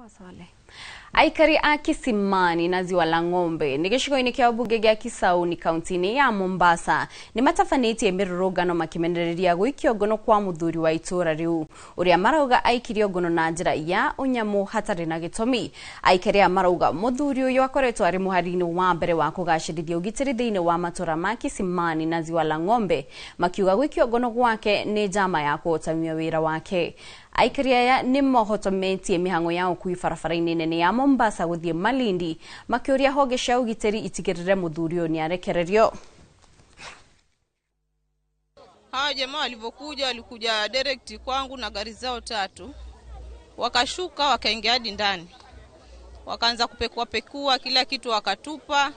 Swale. Aikari a Kisimani na Ziwa la Ng'ombe ni gĩcigo-inĩ kĩa mbunge gĩa Kisauni kaunti-inĩ ya Mombasa nĩ matabanĩtie mĩrũrũngano makĩmenereria gũikio ngono kwa mũthuri wa itũũra rĩu ũrĩa marauga aikirio ngono na njĩra ya ũnyamũ hatarĩ na gĩtũmi. Aikari aya marauga mũthuri ũyũ akoretwo arĩ mũhari-inĩ wa mbere wa kũgacĩrithia ũgitĩri thĩinĩ wa matũra ma Kisimani na Ziwa la Ng'ombe, makiuga gũikio ngono gwake nĩ njama ya kũhotomia wĩra wake. Aikari aya nĩ mohotometie mĩhang'o ya ũkui barabara-inĩ nene ya Mombasa gũthiĩ Malindi makĩũria honge cia ũgitĩri itigĩrĩre mũthuri ũyũ nĩarekererio. Hawa jamaa walivyokuja walikuja direct kwangu na gari zao tatu, wakashuka wakaingia hadi ndani, wakaanza kupekua pekua kila kitu, wakatupa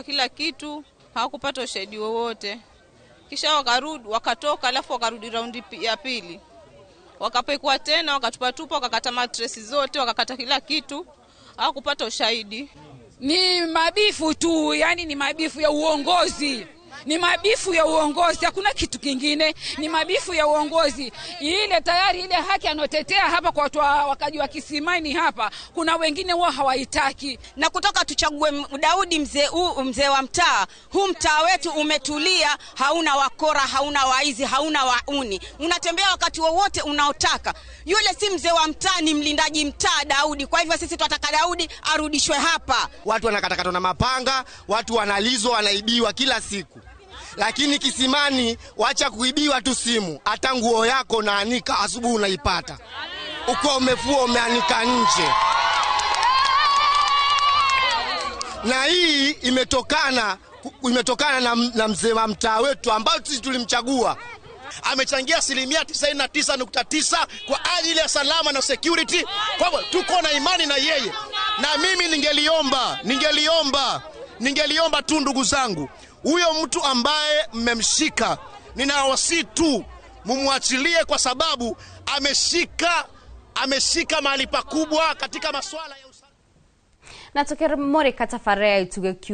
kila kitu, hawakupata ushahidi wowote. Kisha wakarudi wakatoka, alafu wakarudi raundi ya pili, wakapekua tena, wakatupa tupa, wakakata matresi zote, wakakata kila kitu, hawakupata ushahidi. Ni mabifu tu, yani ni mabifu ya uongozi. Ni mabifu ya uongozi, hakuna kitu kingine, ni mabifu ya uongozi. Ile tayari ile haki anotetea hapa kwa watu wakaji wa Kisimani hapa, kuna wengine wao hawaitaki. Na kutoka tuchague Daudi mzee mzee wa mtaa, huu mtaa wetu umetulia, hauna wakora, hauna waizi, hauna wauni. Unatembea wakati wowote unaotaka. Yule si mzee wa mtaa, ni mlindaji mtaa Daudi. Kwa hivyo sisi tunataka Daudi arudishwe hapa. Watu wanakatakatwa na mapanga, watu wanalizwa, wanaibiwa kila siku. Lakini Kisimani wacha kuibiwa tu simu, hata nguo yako naanika asubuhi unaipata. Uko umefua umeanika nje. Na hii imetokana na mzee wa mtaa wetu ambao sisi tulimchagua. Amechangia 99.9% kwa ajili ya salama na security. Kwa hivyo tuko na imani na yeye. Na mimi ningeliomba tu ndugu zangu, huyo mtu ambaye mmemshika, ninawasihi tu mumwachilie, kwa sababu ameshika mahali pakubwa katika masuala ya usalama. Na tukirmorika tabarĩra ituge.